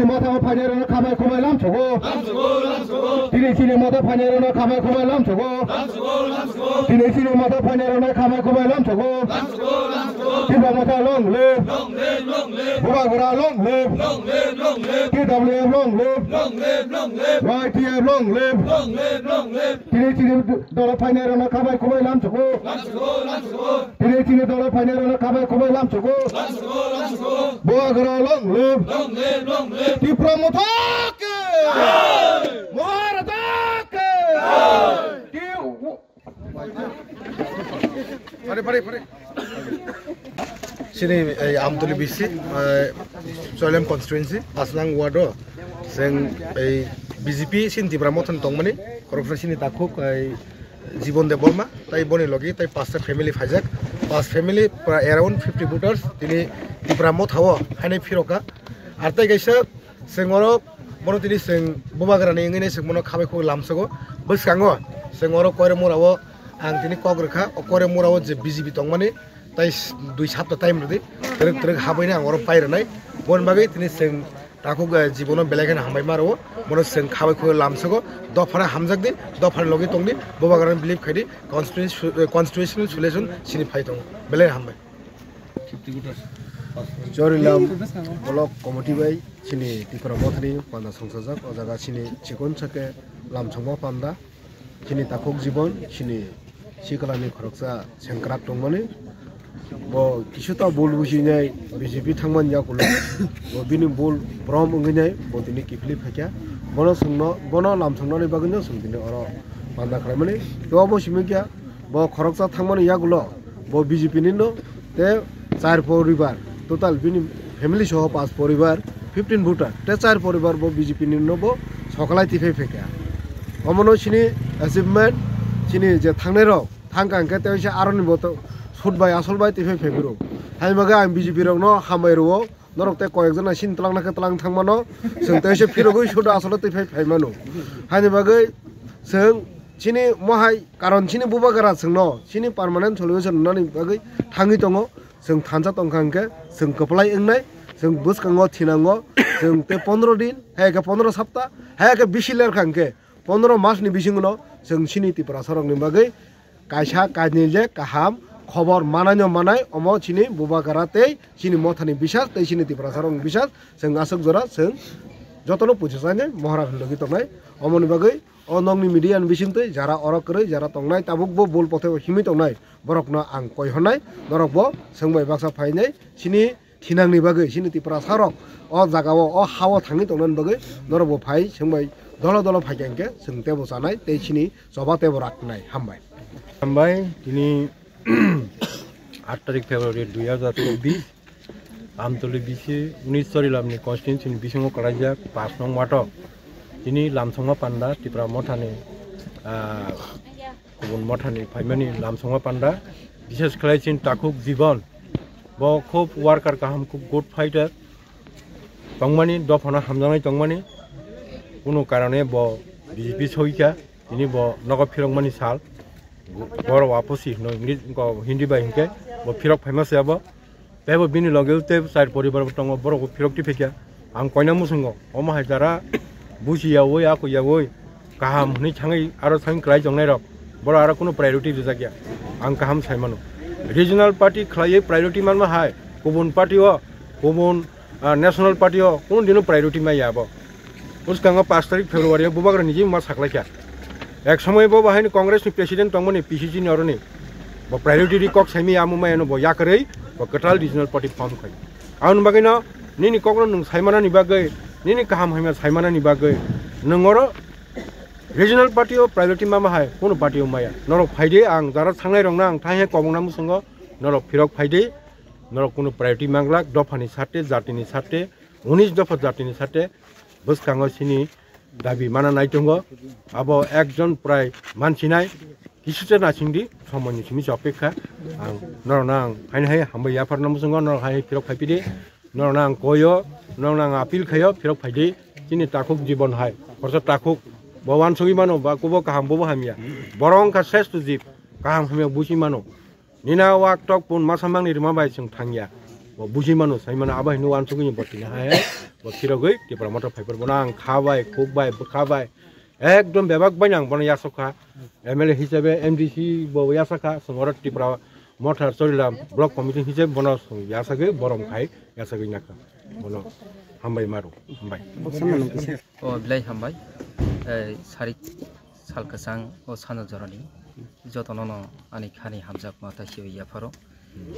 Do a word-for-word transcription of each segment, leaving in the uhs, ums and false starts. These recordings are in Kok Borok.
Motha phainairokno khabai khubai lamsogo. Tini chini motha phainairokno khabai khubai lamsogo. Tini chini motha phainairokno khabai khubai lamsogo. Tipra Motha long live. Bubagra long live. T W F long live. Y T F long live. Tini chini dolo phainairokno khabai khubai lamsogo. Tini chini dolo phainairokno khabai khubai lamsogo. Bubagra long live. Tipra Motha ke. Maharata ke. Pare, pare, pare. Sini, ei, Amtoli B C, eh, Choilam constituency, Aslang ward o, seng, ei, B J P sini Tipra Motha ni tongmani, khoroksa sini takhuk, ei, Jibon Debbarma, tai boni logi, tai pasta family phaijak, pas family, pra-, around fifty voters, tini Tipra Motha o, hainai phiroka, ar tai kaisa, Chwng oro bono tini chwng bubagrani wngwi nai chwng bono khabai khugwi lamsogo. Bwskango chwng oro Koiremura o ang tini kok rwkha, o Koiremura o je B J P tongmani tai s-, dui sapta time rwdi, twrwk twrwk habwi nai ang oro pai rwnai. Boni bagwi tini chwng takhuk, eh, jibono belai kheno hambai ma rwo, bono chwng khabai khugwi lamsogo, dophano hamjakdi, dophani logi tongdi, bubagrani believe khaidi, constitution, eh, constitutional solution sini phai tongo, belai hambai. Chorilam Block Committee bai chini Tipra Mothani panda songchajak, o jaga chini chikon sake lamsongma panda, chini takhuk jibon, chini sikalani khoroksa sengkrak tongmani. Bo kisuta bul businai B J P thangmani yakulo, bo bini bul brom wngwi nai, bo tini kiphilwi phaikha. Bono chwngno, bono lamsongnani bagwino chwng tini oro panda khlaimani. Tei obo simi khe bo khoroksa thangmani yagulo bo B J P ni no tei char poribar, total bini family soho pas poribar, fifteen voter, tei char poribar bo B J P ni no bo sokolai tiphai phaikha. Omono chini achievement, chini je thangnai rok thangkha hwnkhe tei se aroni bo to sut bai asol bai tiphai phaiphuru. Haini bagwi ang B J P rokno hambai rwo. Norok tei koyekjona sini twlangna khe twlang thangmano, chwng tei se phirogwi sudo asolo twi phai phaimano. Haini bagwi chwng chini mohai karon chini bubagra chwngno chini permanent solution rwnani bagwi thangwi tongo. Chwng thansa tongkha hwnkhe chwng kwplai wngnai, chwng bwskango thinango, chwng tei pondro din, hai khe pondro sapta, hai khe bisi lerkha hwnkhe pondro masni bisingno chwng chini Tiprasarokni bagwi kaisa kainwi je kaham khobor manai no manai, omo chini bubagra tei chini mothani bisas tei chini Tiprasarokni bisas, chwng aswk jora chwng jotono puisachainai mohra hinlogwi tongnai. Omoni bagwi o nokni media ni bisingtwi jara oro kwrwi jara tongnai, tabukbo bul pothai himwi tongnai borokno ang koi honnai, norokbo chwng bai baksa phainai chini thinangni bagwi chini Tiprasarok o jagao, o hao thangwi tongnani bagwi norokbo phai chwng bai dolo dolo phaikha hwnkhe chwng teibo chanai tei chini choba teibo raknai. Hambai. Hambai, tini aat tarik February dui hajar chobbish, Amtoli B C unis Chorilamni constituency ni bisingo kwlaijak pas nong wato. Tini lamsongma panda Tipra Mothani, ah, kubun mothani phaimani lamsongma panda, bishes khlai chini takhuk Jibon, bo khub worker kaham, khub good fighter tongmani, dophano hamjaknai tongmani, kunu karone bo B J P soikha, tini bo nogo phirokmani sal, boro waposi hino English, ko Hindi bai hinkhe bo phirok phaima se abo. Teibo bini loge tei char poribar bo tongo, borok bo phirok twi phaikha. Ang koina muchungo, omo hai jara buchi yaui, ako yaui, kaham hwnwi thangwi aro thangwi kwlai chongnai rok, borok aro kunu priority rijak ya. Ang kaham sai mano. Regional party khlaiwi priority manma hai, kubun party o, kubun, ah, national party o kunu dino priority maya abo. Bwskango pash tarik February o bubagra niji ma saklaikha. Ek somoy bo bahai ni Congress ni president tongmani P C C ni oroni. Bo priority ri kok saimi amo mai ano bo yakarwi bo kwtal regional party form khai. Ang bagwi no nini kok no nwng saimana ni bagwi, nini kaham hamya saimana ni bagwi nwng oro regional party o priority ma ma hai, kunu party o maya. Norok phaidi, ang jara thangnai rok na ang thaihe kobong na musungo, norok phirok phaidi, norok kunu priority manglak, dopha ni sarte, jati ni sarte, unis dopha jati ni sarte, bwskango sini dabi mana nai tongo. Abo ekjon prai mansinai, kisucha nasingdi, somoini simi se opekha. Ang norokno ang haini hai hambai yapharna muchungo, norok hai phirok phaipidi, norokno ang koyo, norokno ang appeal khayo, phirok phaidi, chini takhuk jibon hai, khorsa takhuk, bo wansugwi mano, ba kubo kaham, bobo hamya, borok wngkha sresto jib, kaham hamya busi mano. Nina wak tok pun masa mangni rima bai chwng thangya. Bo buji mano, sai mano, abo hino wansugwi bo tini hai, bo phirogwi Tipra Motha phaiphuru bono ang kha bai, khuk bai, bwkha bai, ekdom bebak bai ang bono yasok kha. M L A hisabe, M D C bo yasakha, songoro Tipra Motha Chorilam Block Committee hisabe bono song yasagwi borom khai, yasagwi nakha. Bono hambai maru, hambai. O belai hambai, eh, sarik sal kwchang o sana jorani jotono no ani khani hamjakma ta siwi yapharo.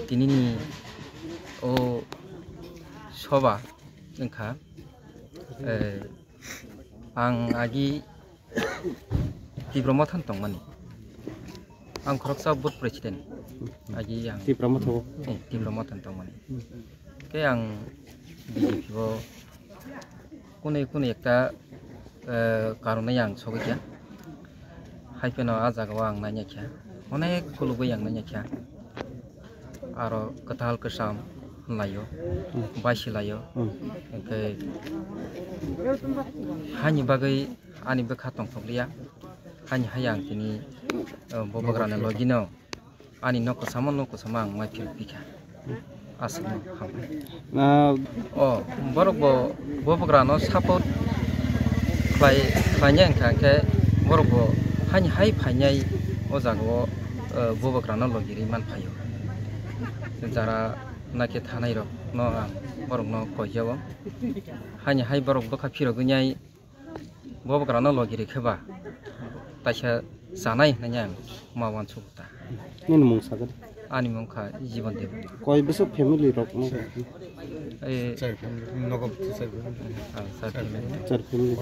Tinini o soba wngkha, eh, ang agi Tipra Motha tongmani. Ang khoroksa board president. Agi ang Tipra Motha o? Eh, Tipra Motha tongmani. Ke ang B J P o kunui kunui ekta, eh, karonwi ang sogwi kha. Hai phano ah jagao ang nanya kha. Onek khulugwi ang nanya kha. Aro kwtal kwcham laio, baisi laio. Hwnkhe hani bagwi ani bwkha tongthokliya. Hani hai ang tini, eh, bubagrani logino. Ani nok kwchamo, nok kwchamo ang mai phil pikha. Aswkno hambai. Na o borok bo bubagrano support khlai, khlainai wngkha, hwnkhe borok bo hani hai phainai o jagao, eh, bubagrano logirwi man phaio. Jara nakhe thanai rokno ang borokno koijao. Hani hai borok bwkha phirogwi nai Bubagrano logi rikhe ba taisa chanai hinwi ang ma uansuk ta. Nini mung sakha? Ani mung kha Jibon Debbarma. Koi bwswk family rok no? Eh, char family, nogo char family. Ah, char family. Char family.